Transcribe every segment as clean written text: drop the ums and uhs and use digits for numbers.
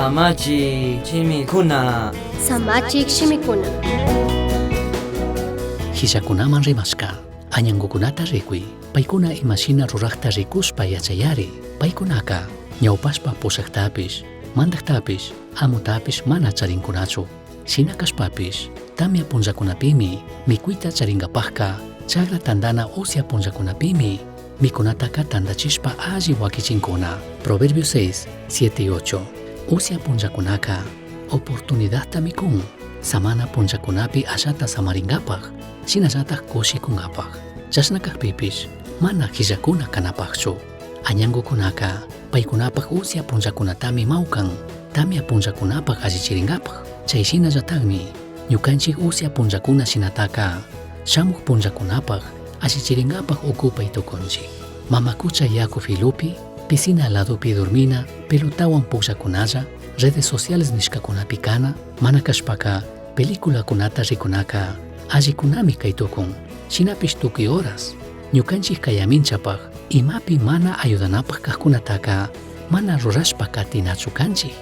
Samachik shimikuna. Samachik shimikuna. Hillakunaman rimashka, añangukunata rikuy, paykuna imashina rurajta rikushpa yachayari, paykunaka ñawpashpa pushaktapish, mandaktapish, amutapish mana charinkunachu. Shina kashpapish, tamya punllakunapimi mikuyta charinkapakka, chagra tandana usya punllakunapimi mikunataka tandachishpa alli wakichinkuna. Proverbios 6, 7 y 8. Usya punllakunaka oportunidadta mikun, samana punllakunapi ashata samarinkapak, shinallatak kushikunkapak. Chashna kakpipish, mana hillakuna kanapakchu. Añangukunaka paykunapak usya punllakunatami mawkan, tamya punllakunapak allichirinkapak. Chay shinallatakmi ñukanchik usya punllakuna shinataka shamuk punllakunapak allichirinkapak ukupay tukunchik. Mamakucha yaku filupi, piscina ladopi dormina, pelotawan pukllakunalla, redes sociales nishkakunapi kana, mana kashpaka peliculakunata rikunaka allikunami kay tukun. Shinapish tukuy horas, ñukanchik kayaminchapak imapi mana ayudanapak kajkunataka mana rurashpa katinachu kanchik.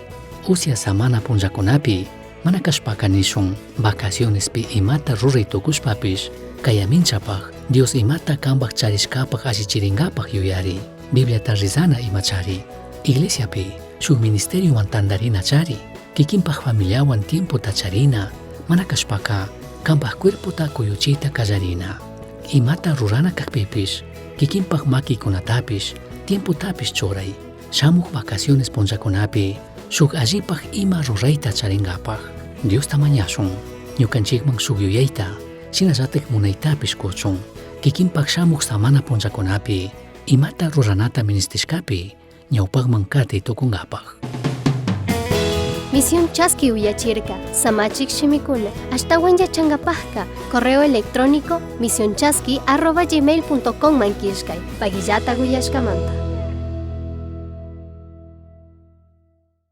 Usya samana punllakunapi mana kashpaka nishun vacacionespi imata ruray tukushpapish kayaminchapak Dios imata kanpak charishkapak allichirinkapak yuyari. Bibliata rizana imachari. Iglesiapi shuk ministeriowan tandarina chari. Kikinpak familiawan tiempota charina. Mana kashpaka kanpak cuerpota kuyuchita kallarina. Imata rurana kakpipish kikinpak makikunatapish tiempotapish churay. Shamuk vacaciones punllakunapi shuk allipak ima rurayta charinkapak. Diosta mañashun, ñukanchikman shuk yuyayta, shinallatak munaytapish kuchun. Kikinpak shamuk samana punllakunapi imata ruranata ministishkapi ñawpakman kati tukunkapak. Misión Chaski uyachirka, Samachik shimikuna, ashtawan yachankapajka, correo electrónico misionchaski@gmail.com man killkay, pagillata uyashkamanta.